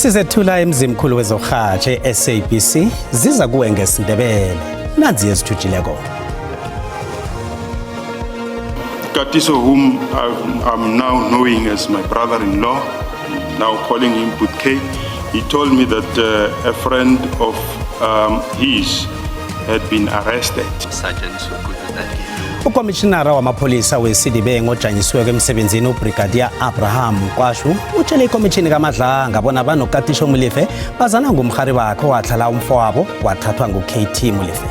Sizethula emzimkhulu wezokurhatjha e-SABC ziza kuwe ngesiNdebele. Nanzi ezithutshileko. Katiso, whom I'm now knowing as my brother-in-law, now calling him Butke, he told me that a friend of his had been arrested. Sergeant Sokudu that he Ukomishinara wamapholisa weSidibeng ojanyisiweko emsebenzini uBrigadier Abraham Nkwashu utshele ikomishini kaMadlanga bona banoKatisho Molefe bazana ngumrhari wakhe owatlhala umfowabo wathathwa ngu-KT Molefe.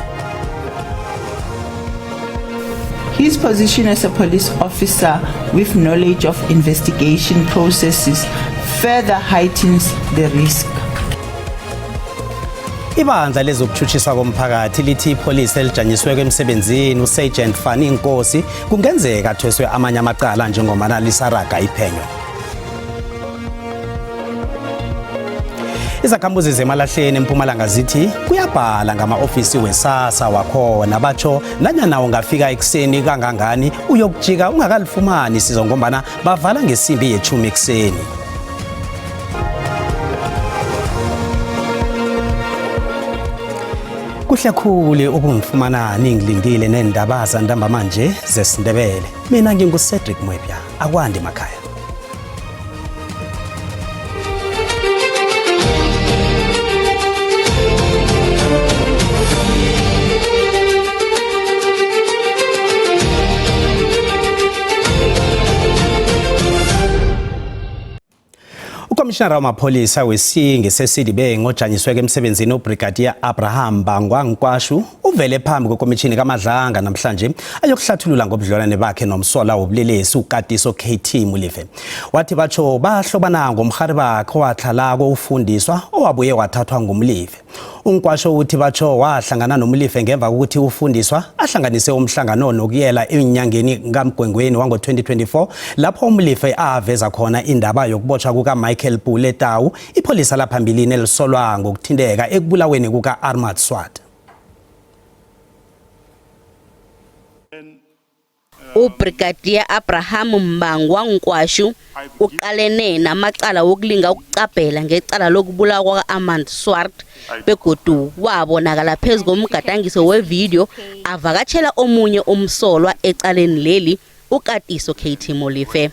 His position as a police officer with knowledge of investigation processes further heightens the risk. Ibandla lezokutshutshiswa komphakathi lithi ipholisa elijanyisiweko emsebenzini uSergeant Fani Nkosi kungenzeka athweswe amanye amacala njengombana lisaraga iphenyo. Izakhamuzi zemalahleni eMpumalanga zithi kuyabhala ngama-ofisi wesasa wakhona batsho nanyana ungafika ekuseni kangangani uyokujika ungakalifumani isizo ngombana bavala ngesimbi yechumi ekuseni. Kuhle khulu ukungifumana ningilindile neendaba zantambama nje zesiNdebele. Mina nginguCedric Mwebya, akwande makhaya. Ukomishinara wamapholisa wesingi seSidibeng ojanyisweke emsebenzini uBrigadier Abraham Bangwa Nkwashu uvele phambi kwekomishini kaMadlanga namhlanje ayokuhlathulula ngobudlelwane bakhe nomsola wobulelesi uKatiso KT Molefe. Wathi batsho bahlobana ngomrhari bakhe owatlhalako ufundiswa owabuye wathathwa nguMolefe. Unkwasho uthi batsho wahlangana noMolefe ngemva kokuthi ufundiswa ahlanganise umhlangano nokuyela enyangeni kaMgwengweni wango-2024 lapho uMolefe aveza khona indaba yokubotshwa kuka-Michael Pule Tau, ipholisa laphambilini elisolwa ngokuthinteka ekubulaweni kuka-Armad Swart. UBrigadier Abraham Mbangwa Nkwashu uqalene namacala wokulinga ukucabhela ngecala lokubulawa kwaka-Armand Swart begodu wabonakala phezu komgadangiso wevidiyo avakatshela omunye umsolwa ecaleni leli uKatiso KT Molefe.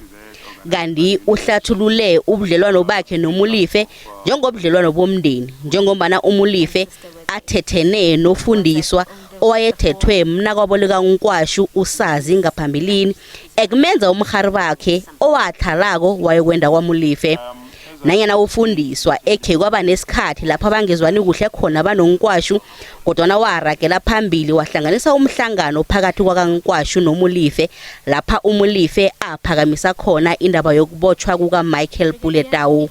Kanti uhlathulule ubudlelwano bakhe noMolefe njengobudlelwano bomndeni njengombana uMolefe athethene nofundiswa owayethethwe mnakwabo likaNkwashu uSazi ngaphambilini ekumenza umrhari bakhe owatlhalako wayokwenda kwaMolefe. Nanyana ufundiswa ekhe kwaba nesikhathi lapho abangezwani kuhle khona banoNkwashu kodwana waragela phambili wahlanganisa umhlangano phakathi kwakaNkwashu noMolefe lapha uMolefe aphakamisa khona indaba yokubotshwa kukaMichael Pule Tau.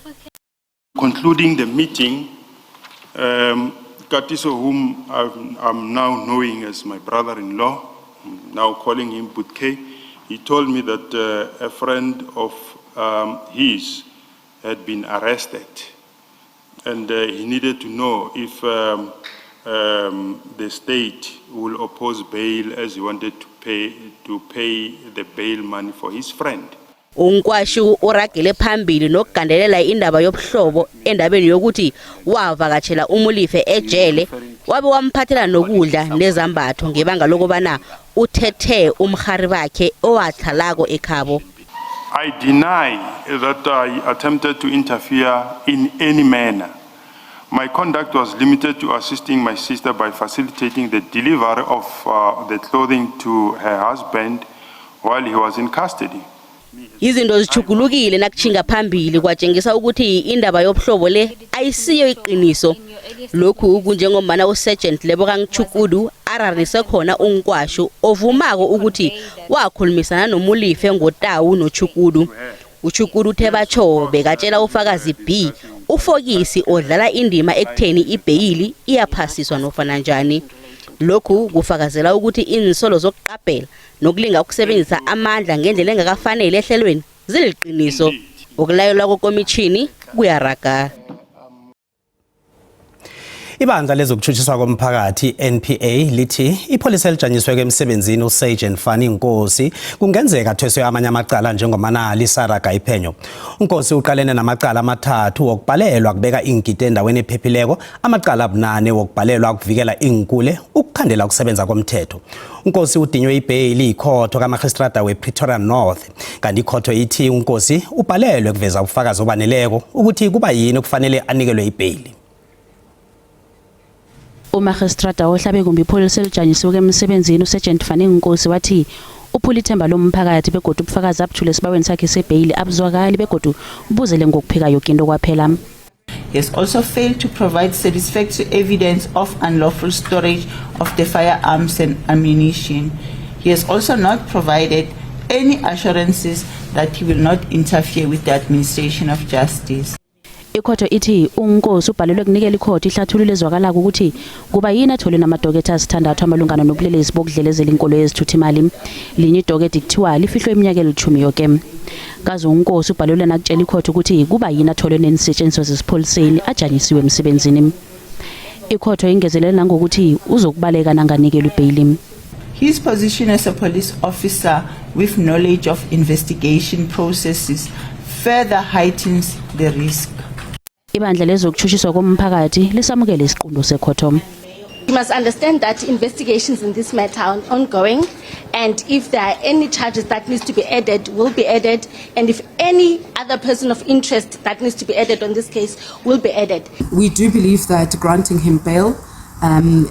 Concluding the meeting, Katiso, whom I'm now knowing as my brother-in-law, now calling him Butke, he told me that a friend of his had been arrested and he needed to know if the state will oppose bail as he wanted to pay the bail money for his friend. Unkwashu uragele phambili nokugandelela indaba yobuhlobo endabeni yokuthi wavakatshela uMolefe ejele wabe wamphathela nokudla nezambatho ngebanga lokobana uthethe umrhari bakhe owatlhalako ekhabo. I deny that I attempted to interfere in any manner. My conduct was limited to assisting my sister by facilitating the delivery of the clothing to her husband while he was in custody. Izinto zichugulukile nakuchinga phambili kwatshengisa ukuthi indaba yobuhlobo le ayisiyo iqiniso. Lokhu kunjengombana uSergeant Lebogang Chukudu ararise khona uNkwashu ovumako ukuthi wakhulumisana noMolefe ngoTau noChukudu. uChukudu uthe batsho bekatshela ufakazi B ufokisi odlala indima ekutheni ibheyili iyaphasiswa nofana njani. Lokhu kufakazela ukuthi insolo zokuqabhela nokulinga ukusebenzisa amandla ngendlela engakafaneli ehlelweni ziliqiniso. Ukulayelwa kokomishini kuyaraga. Ibandla lezokutshutshiswa komphakathi NPA lithi ipholisa elijanyisweko emsebenzini uSergeant Fani Nkosi kungenzeka athweswe amanye amacala njengomana lisaraga iphenyo. UNkosi uqalene namacala amathathu wokubhalelwa kubeka iingidi endaweni ephephileko, amacala abunane wokubhalelwa ukuvikela iinkule, ukukhandela ukusebenza komthetho. UNkosi udinywe ibheyili yikhotho kamarhistrada wePretoria North. Kanti ikhotho ithi uNkosi ubhalelwe kuveza ubufakazi obaneleko ukuthi kuba yini kufanele anikelwe ibheyili. Umarhistrada ohlabe kumbi ipholisa elijanyisiweko emsebenzini uSergeant Fanny Nkosi wathi uphula ithemba lomphakathi begodu ubufakazi abuthule esibaweni sakhe sebheyili abuzwakali begodu buzele ngokuphika yoke into kwaphela. He has also failed to provide satisfactory evidence of unlawful storage of the firearms and ammunition. He has also not provided any assurances that he will not interfere with the administration of justice. Ikhotho ithi uNkosi ubhalelwe kunikela ikhotho ihlathululo ezwakalako ukuthi kuba yini athole namadokethe asithandathu amalungana nobulelesi bokudlelezela inkoloyi ezithutha imali. Linye idokethe kuthiwa lifihlwe iminyaka elitjhumi yoke. Kaze uNkosi ubhalelwe nakutshela ikhotho ukuthi kuba yini atholwe neensetjenziswa zesipholiseni ajanyisiwe emsebenzini. Ikhotho ingezelele nangokuthi uzokubaleka nanganikelwa ibheyili. His position as a police officer with knowledge of investigation processes further heightens the risk. Ibandla lezokutshutshiswa komphakathi lisamukele isiqunto sekhotho. You must understand that investigations in this matter are ongoing, and if there are any charges that needs to be added, will be added, and if any other person of interest that needs to be added on this case will be added. We do believe that granting him bail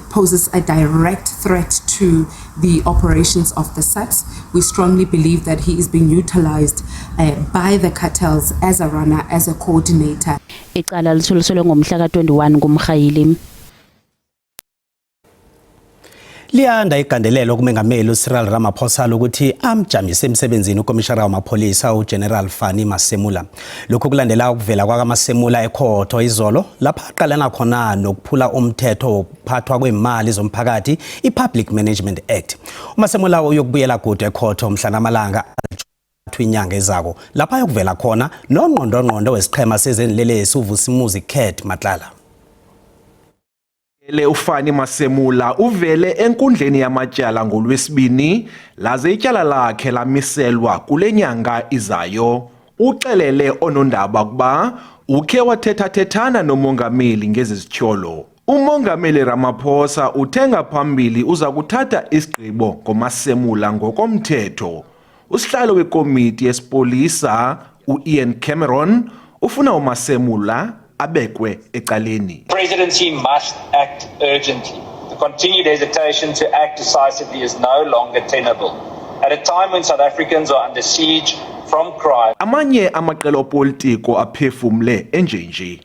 poses a direct threat to the operations of the SAPS. We strongly believe that he is being utilized by the cartels as a runner, as a coordinator. Icala lithuliselwe ngomhla ka-21 kuMrhayili. Liyanda igandelelo kumengameli uCyril Ramaphosa lokuthi amjamise emsebenzini ukomishara wamapholisa uGeneral Fani Masemola. Lokhu kulandela ukuvela kwakaMasemola ekhotho izolo lapha aqalana khona nokuphula umthetho wokuphathwa kwemali zomphakathi iPublic Management Act. UMasemola uyokubuyela godu ekhotho mhla namalanga inyanga ezako lapha ayokuvela khona nongqondongqondo wesiqhema sezenlelesi uVusimuzi Cat Matlala. Le uFani Masemola uvele enkundleni yamatyala ngolwesibini laze ityala lakhe lamiselwa kule nyanga izayo. Uxelele onondaba ukuba ukhe wathethathethana nomongameli ngezi zityholo. Umongameli Ramaphosa uthe ngaphambili uza kuthatha isigqibo ngoMasemola ngokomthetho. Usihlalo wekomiti yesipolisa uIan Cameron ufuna uMasemola abekwe ecaleni. Presidency must act urgently. The continued hesitation to act decisively is no longer tenable. At a time when South Africans are under siege from crime, Amanye amaqela opolitiko aphefumle enjenje.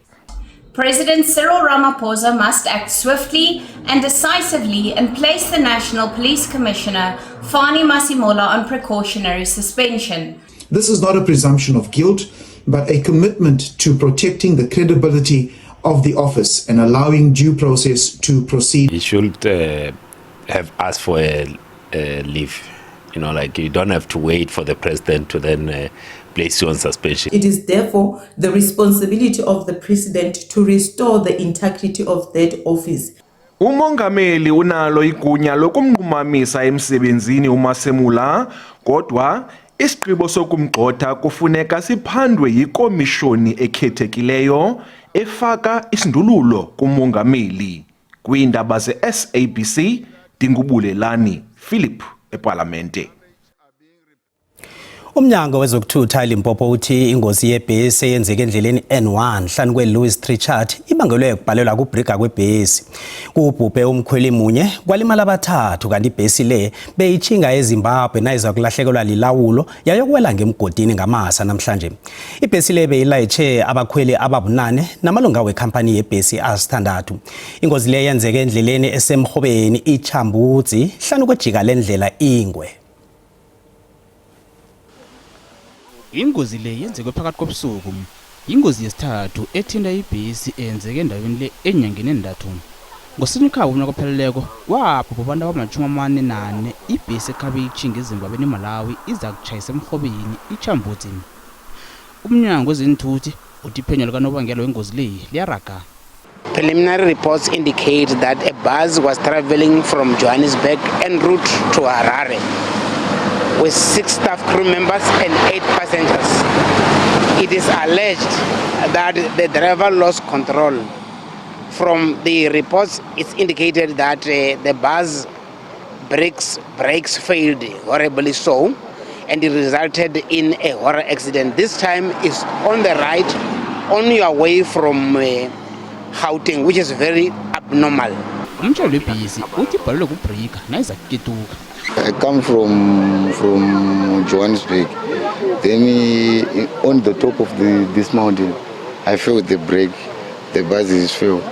President Cyril Ramaphosa must act swiftly and decisively and place the National Police Commissioner, Fani Masemola, on precautionary suspension. This is not a presumption of guilt, but a commitment to protecting the credibility of the office and allowing due process to proceed. He should have asked for a leave. Like you don't have to wait for the president to then place you on suspension. It is therefore the responsibility of the president to restore the integrity of that office. Umongameli unalo igunya lokumnqumamisa emsebenzini uMasemola, kodwa isigqibo sokumgxotha kufuneka siphandwe yikomishoni ekhethekileyo efaka isindululo kumongameli. Kwiindaba ze-SABC ndinguBulelani Philip ePalamente. Umnyango wezokuthutha eLimpopo uthi ingozi yebhesi eyenzeke endleleni N1 hlanu kwe-Louis Trichardt ibangelwe kubhalelwa kubhriga kwebhesi. Kubhubhe umkhweli munye kwalimala abathathu, kanti ibhesi le beyitjhinga eZimbabwe nayiza kulahlekelwa lilawulo yayokuwela ngemgodini ngamasa namhlanje. Ibhesi le beyilayitjhe abakhweli ababunane namalunga wekhampani yebhesi asithandathu. Ingozi le yenzeke endleleni esemrhobeni iChambudzi hlanu kwejika lendlela Ingwe. Ingozi le yenzeke phakathi kobusuku. Ingozi yesithathu ethinta ibhesi eyenzeke endaweni le enyangeni endathu. NgoSinyikhaba umnyaka opheleleko kwabhubha abantu abama-44 ibhesi ekhabe itjhinga eZimbabwe neMalawi iza kutjhayisa emrhobeni iChambudzi. Umnyango wezenthuthi uthi iphenyo likanobangela wengozi le liyaraga. Preliminary reports indicate that a bus was traveling from Johannesburg en route to Harare with six staff crew members and eight passengers. It is alleged that the driver lost control. From the reports, it's indicated that the bus brakes failed horribly so, and it resulted in a horror accident. This time is on the right, on your way from Gauteng, which is very abnormal. Umtshayeli webhisi uthi ibhalelwe kubhrika nayiza kuketuka. I come from Johannesburg. Then on the top of this mountain, I felt the brake. The bus is failed.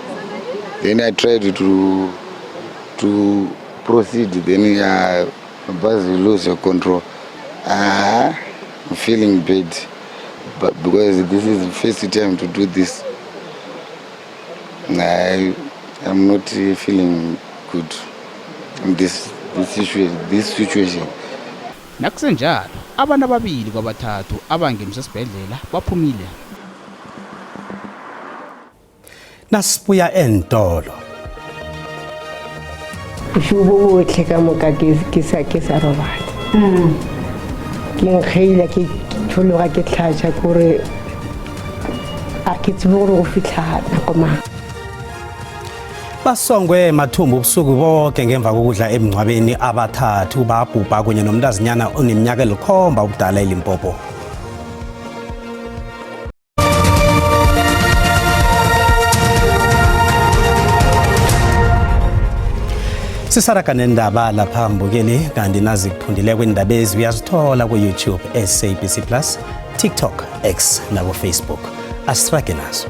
Then I tried to proceed. Then the bus lose your control. Ah, I'm feeling bad, but because this is the first time to do this, I am not feeling good in this situation. Nakusenjalo, abantu ababili kwabathathu abangeniswe esibhedlela baphumile. Nasibuya entolo. Bosigo bo botlhe ka moka ke sa robala, ke nkgeila, ke tshologa, ke tlhatša kore a ke tsebe gore go fitlha nako mang. Basongwe mathumbu ubusuku bonke ngemva kokudla emngcwabeni, abathathu babhubha kunye nomntazinyana oneminyaka eli-7 ubudala eLimpopo. Sisaraga nendaba lapha, mbukeli, kanti nazikuphundile kwindaba ezi uyazithola ku-YouTube SABC Plus, TikTok, X nako-Facebook. Asirage nazo.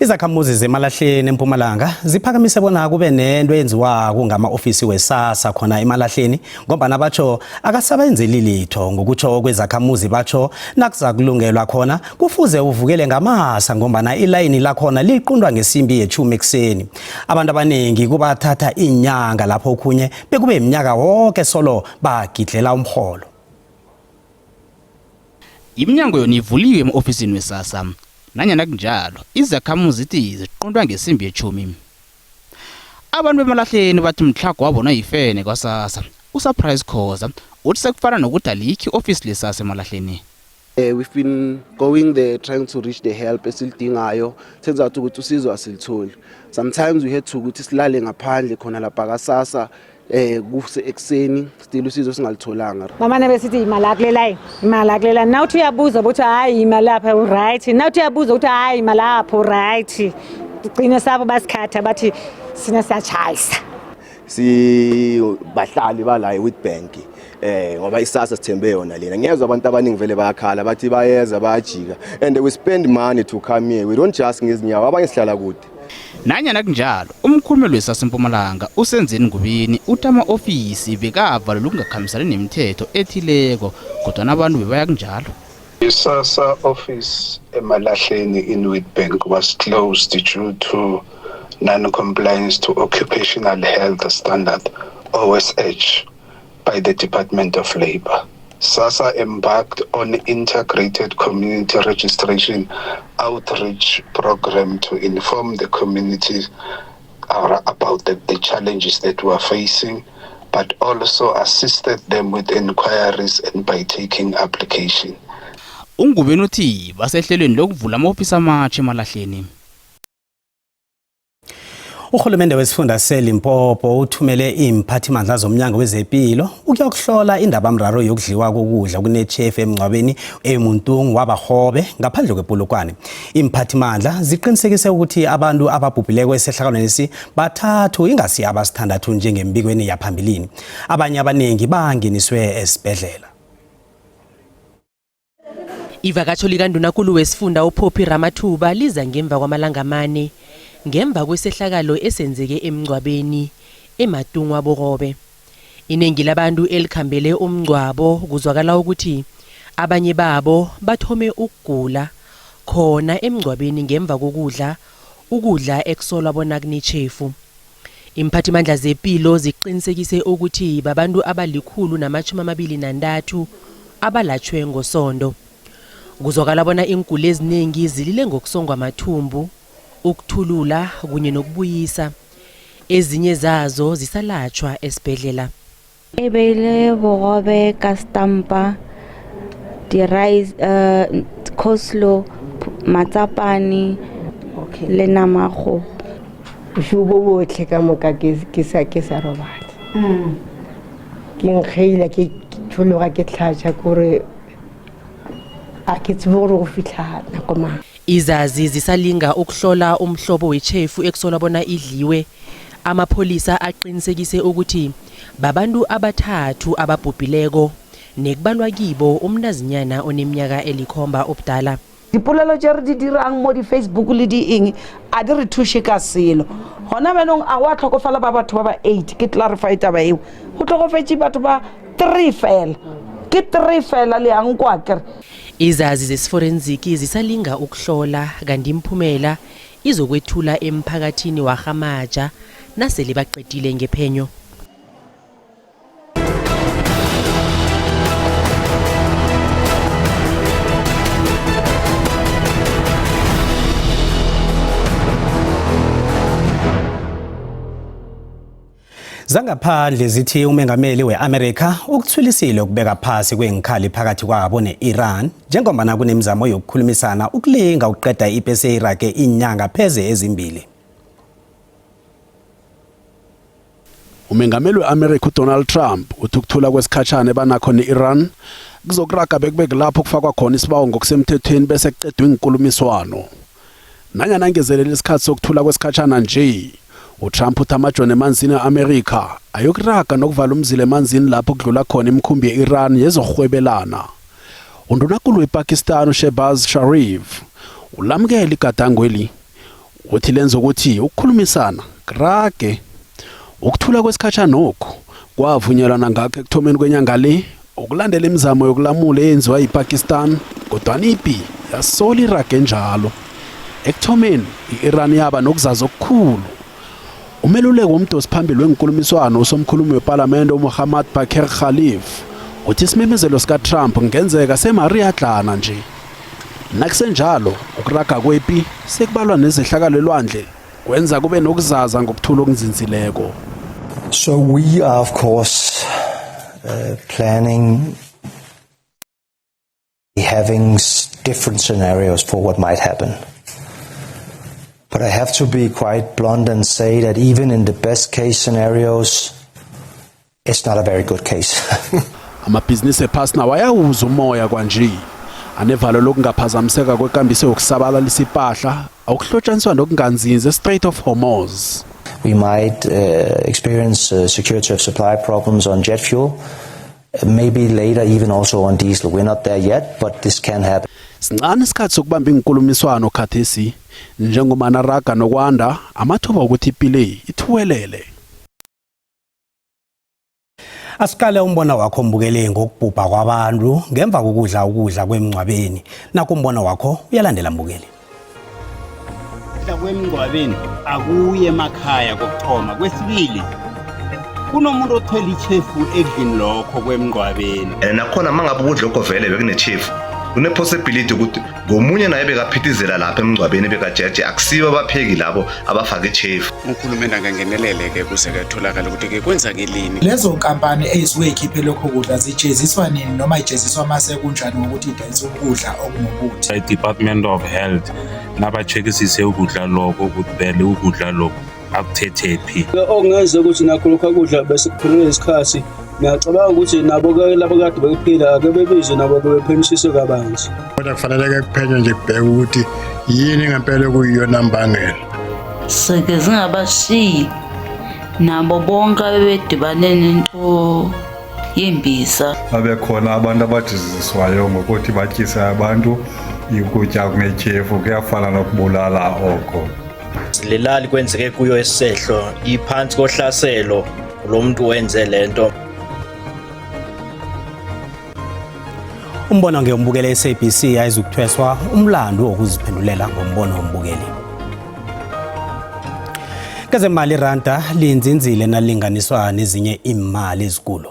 Izakhamuzi zemalahleni eMpumalanga ziphakamise bona kube nento eyenziwako ngama-ofisi weSASSA khona emalahleni, ngombana batsho akasabenzeli litho. Ngokutsho kwezakhamuzi, batsho nakuza kulungelwa khona kufuze uvukele ngamasa, ngombana ilayini lakhona liqundwa ngesimbi ye-10 ekuseni. Abantu abaningi kubathatha inyanga, lapho okhunye bekube iminyaka wonke solo bagidlela umrholo. Iminyango yona ivuliwe ema-ofisini weSASSA. Nanyana kunjalo, izakhamuzi zithi ziqondwa ngesimbi ye-10. Abantu bemalahleni bathi mhlago wabona yifene kwaSASSA. USurprise Khoza uthi sekufana nokuthi alikho i-ofisi leSASSA emalahleni. We've been going there trying to reach the help esilidingayo. Turns out ukuthi usizo asilitholi. Sometimes we had to ukuthi silale ngaphandle khona lapha kaSASSA kuse ekuseni, still usizo singalitholanga. Bamane besithi imali akule line, imali akule line. Nawuthi uyabuza ukuthi hayi, imali lapha uright, nawuthi uyabuza ukuthi hayi, imali lapho right, gcine sabo basikhatha bathi sina siyachayisa. Si bahlali bala eWitbank, ngoba iSASSA sithembe yona lena. Ngiyezwa abantu abaningi vele bayakhala, bathi bayeza bayajika, and we spend money to come here. We don't just ngezinyawo, abanye sihlala kude. Nanyana kunjalo, umkhulumeli weSASSA eMpumalanga uSenzeni Ngubini uthi ama-ofisi bekavalelwe ukungakhambisani nemithetho ethileko, kodwana abantu bebaya kunjalo. The SASSA office eMalahleni in Witbank was closed due to non-compliance to Occupational Health Standard, OSH, by the Department of Labor. SASSA embarked on integrated community registration outreach program to inform the community about the challenges that we are facing, but also assisted them with inquiries and by taking application. UNgubeni uthi basehlelweni lokuvula ama-ofisi amatsha emalahleni. Urhulumende wesifunda seLimpopo uthumele imphathimandla zomnyango wezempilo ukuyokuhlola indabamraro yokudliwa kokudla kunechefu emngcwabeni eMuntungu wabahobe ngaphandle kwePolokwane. Imphathimandla ziqinisekise ukuthi abantu ababhubhileko esehlakalweni lesi bathathu, ingasi abasithandathu njengembikweni yaphambilini. Abanye abaningi bangeniswe esibhedlela. Ivakatsho likandunakulu wesifunda uPhophi Ramathuba liza ngemva kwamalanga 4 ngemva kwesehlakalo esenzeke emngcwabeni eMatungwa Bogobe. Iningi labantu elikhambele umngcwabo kuzwakala ukuthi abanye babo bathome ukugula khona emngcwabeni ngemva kokudla ukudla ekusolwa bona kunechefu. Imphathimandla zepilo ziqinisekise ukuthi babantu abali-123 abalatshwe ngosondo. Kuzwakala bona iinguli eziningi zilile ngokusongwa mathumbu, ukuthulula kunye nokubuyisa. Ezinye zazo zisalatjhwa esibhedlela. E beile bogobe ka stampa, di-rice, coleslaw, matsapane le nama kgogo. Bosigo bo botlhe ka moka ke sa ke sa robala. Ke nkgeila ke tshologa ke tlhatša kore a ke tsebe gore go fitlha nako mang. Izazi zisalinga ukuhlola umhlobo wetjhefu ekusolwa bona idliwe. Amapholisa aqinisekise ukuthi babantu abathathu ababhubhileko nekubalwa kibo umntazinyana oneminyaka elikhomba ubudala. Dipolelo tše re di dirang mo di-Facebook le di eng a di re thuše ka selo. Gona bjanong a wa tlhokofala ba batho ba ba 8, ke clarify taba eo. Go tlhokofetše batho ba 3 fela. Ke 3 fela le yang kwa kere. Izazi zesiforenziki zisalinga ukuhlola kanti imiphumela izokwethula emphakathini waRhamaja nasele baqedile ngephenyo. Zangaphandle zithi umengameli we-Amerika ukuthwilisile ukubeka phasi kweenkhali phakathi kwabo ne-Iran njengombana kunemizamo yokukhulumisana ukulinga ukuqeda ipi ese-Iraq iinyanga pheze ezimbili. Umengameli we-Amerika uDonald Trump uthi ukuthula kwesikhatshana ebanakho ne-Iran kuzokuraga bekube kulapho kufakwa khona isibawo ngokusemthethweni bese kuqedwa iinkulumiswano. Nanyana angezelela isikhathi sokuthula kwesikhatshana nje, uTrump uthi amajoni emanzini e-Amerika ayokuraga nokuvala umzila emanzini lapho kudlula khona imikhumbi ye-Iran yezokurhwebelana. Undunakulu wePakistan uShehbaz Sharif ulamukele igadangweli uthi lenza ukuthi ukukhulumisana kurage. Ukuthula kwesikhatjhanokhu kwavunyelwana ngakho ekuthomeni kwenyanga le ukulandela imizamo yokulamula eyenziwa yiPakistan kodwana ipi yasola irage njalo. Ekuthomeni i-Iran yaba nokuzaza okukhulu. Umeluleki womdosiphambili wenkulumiswano usomkhulumi wepalamende uMohammad Bakir Khalif uthi isimemezelo sikaTrump kungenzeka semariyadlana nje. Nakusenjalo ukuraga kwepi sekubalwa nezehlakalo elwandle kwenza kube nokuzaza ngokuthula okunzinzileko. So we are of course planning having different scenarios for what might happen. But I have to be quite blunt and say that even in the best case scenarios, it's not a very good case. Amabhizinisi ephasi nawo ayawuza umoya kwanje. Anevalo lokungaphazamiseka kwekambiso yokusabalalisa ipahla okuhlotshaniswa nokunganzinzi eStrait of Hormuz. We might experience security of supply problems on jet fuel, maybe later even also on diesel. We're not there yet, but this can happen. Sincane isikhathi sokubamba inkulumiswano khathesi njengoba naraga nokwanda amathuba okuthi ipile ithuwelele. Asiqale umbono wakho mbukeli ngokubhubha kwabantu ngemva kokudla ukudla kwemngcwabeni. Nakho umbono wakho uyalandela mbukeli. Ukudla kwemngcwabeni akuye emakhaya kokuthoma. Kwesibili, kunomuntu othwele ichefu ekudleni lokho kwemngcwabeni. And nakhona mangabe ukudla lokho vele bekunechefu, kune-possibility ukuthi ngomunye naye bekaphithizela lapha emngcwabeni bekajeje, akusibo abapheki labo abafake ichefu. Uhulumeni angangenelele-ke kuze kuyatholakala ukuthi-ke kwenzakeleni. Lezo nkampani ey'suke y'khiphe lokho kudla zijeziswa nini noma ijeziswa mase kunjani ngokuthi idayisa ukudla okunobuthi? I-Department of Health nabachekisise ukudla lokho ukuthi vele ukudla lokho akuthethephi. Okungenza ukuthi nakho lokhu kudla bese kuphelelwe isikhathi, ngiyacabanga ukuthi nabo-ke labo kade bekuphila ake bebizwe nabo-ke bephenyisiswe kabanzi. Kodwa kufanele-ke kuphenywe nje kubheke ukuthi yini ngempela okuyiyona mbangela. Sike singabashiyi nabo bonke abebedibane nento yembiza. Babekhona abantu abajeziswayo ngokuthi batyise abantu ukutya okunetyhefu, kuyafana nokubulala oko. Lelali kwenzeke kuyo esehlo iphantsi kohlaselo lo muntu wenze lento. Umbono ngeyombukeli SABC ayizukuthweswa umlando wokuziphendulela ngombono wombukeli. Kezemali iranda linzinzile nalinganiswa nezinye imali ezikulu.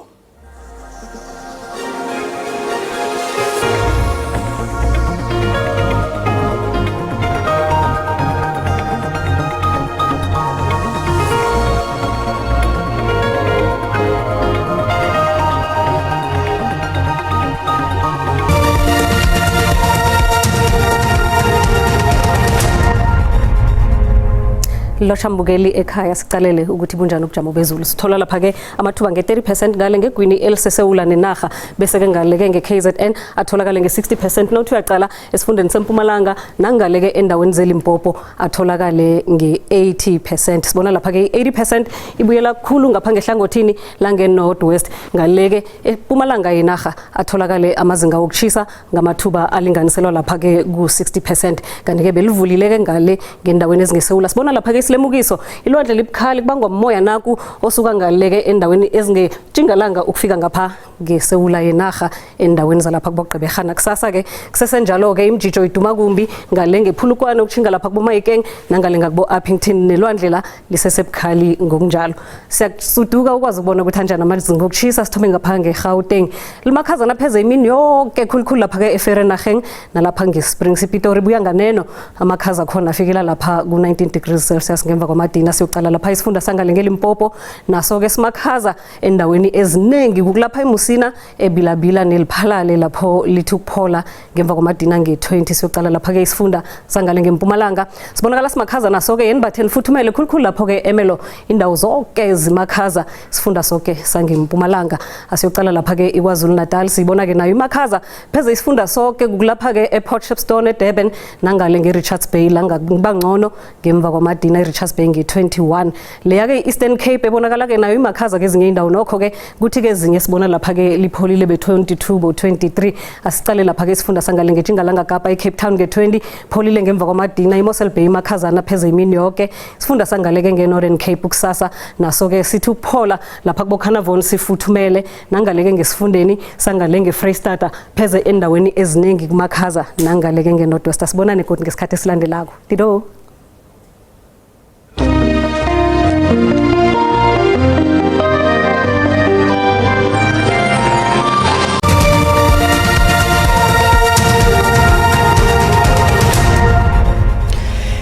Losha mbukeli ekhaya, sicalele ukuthi bunjani ubujamo bezulu. Sithola lapha-ke amathuba nge-30% ngale ngegwini elisesewula nenarha, bese-ke ngale-ke nge-KZN atholakale nge-60%. Nawuthi uyaqala esifundeni sempumalanga nangale-ke endaweni zelimpopo atholakale nge-80%. Sibona lapha-ke i-80% ibuyela kukhulu ngapha ngehlangothini lange-North West. Ngale-ke epumalanga yenarha atholakale amazinga wokushisa ngamathuba alinganiselwa lapha-ke ku-60%, kanti-ke belivulile-ke ngale ngendaweni ezingesewula. Sibona lapha-ke isilemukiso, ilwandle libukhali kubangwa moya naku osuka ngale-ke endaweni ezingetjingalanga ukufika ngapha ngesewula yenarha endaweni zalapha kubogqeberhana. Kusasa-ke kusesenjalo-ke imjijo iduma kumbi ngale ngephulukwane ukutjhinga lapha kubomayikeng nangale ngakubo-Upington, nelwandle la lisesebukhali ngokunjalo. Siyasuduka ukwazi ukubona ukuthi anjani amazinga okushisa. Sithome ngapha nge-Gauteng, limakhazana pheze imini yonke, khulukhulu lapha-ke eVereeniging nalapha nge-Springs. iPitori buya nganeno, amakhaza khona afikela lapha ku-19 degrees Celsius ngemva kwamadina. Siyocala lapha isifunda sangale ngelimpopo, naso-ke simakhaza endaweni eziningi, kukulapha emusina, ebilabila neliphalale lapho lithi ukuphola ngemva kwamadina nge-20. Siyocala lapha-ke isifunda sangale ngempumalanga, sibonakala simakhaza naso-ke yenibatheni futhumele, khulukhulu lapho-ke emelo, indawo zonke zimakhaza sifunda soke sangempumalanga. Asiyocala lapha-ke iKwaZulu Natal, siyibona-ke nayo imakhaza pheze isifunda soke, kukulapha-ke ePort Shepstone, eDurban nangale nge-Richards Bay langakuba ngcono ngemva kwamadina, i-Richards Bay nge-21. Leya-ke i-Eastern Cape ebonakala-ke nayo imakhaza kezinye indawo, nokho-ke kuthi-ke ezinye sibona lapha-ke lipholile be-22 bo-23. Asicale lapha-ke isifunda sangale ngetjingalanga Kapa, i-Cape Town nge-20 pholile ngemva kwamadina, iMossel Bay imakhazana pheze imini yoke. Isifunda sangale-ke nge-Northern Cape kusasa naso-ke sithi ukuphola lapha kuboCarnarvon, sifuthumele nangale-ke ngesifundeni sangale nge-Freystata, pheze endaweni eziningi kumakhaza nangale-ke nge-North West. Asibonane godu ngesikhathi esilandelako. Dido.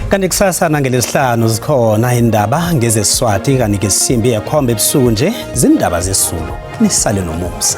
Kanti kusasa nangelesihlanu zikhona indaba ngezeswati, kanti ngesimbi yekhomba ebusuku nje zindaba zesulu. Nisale nomusa.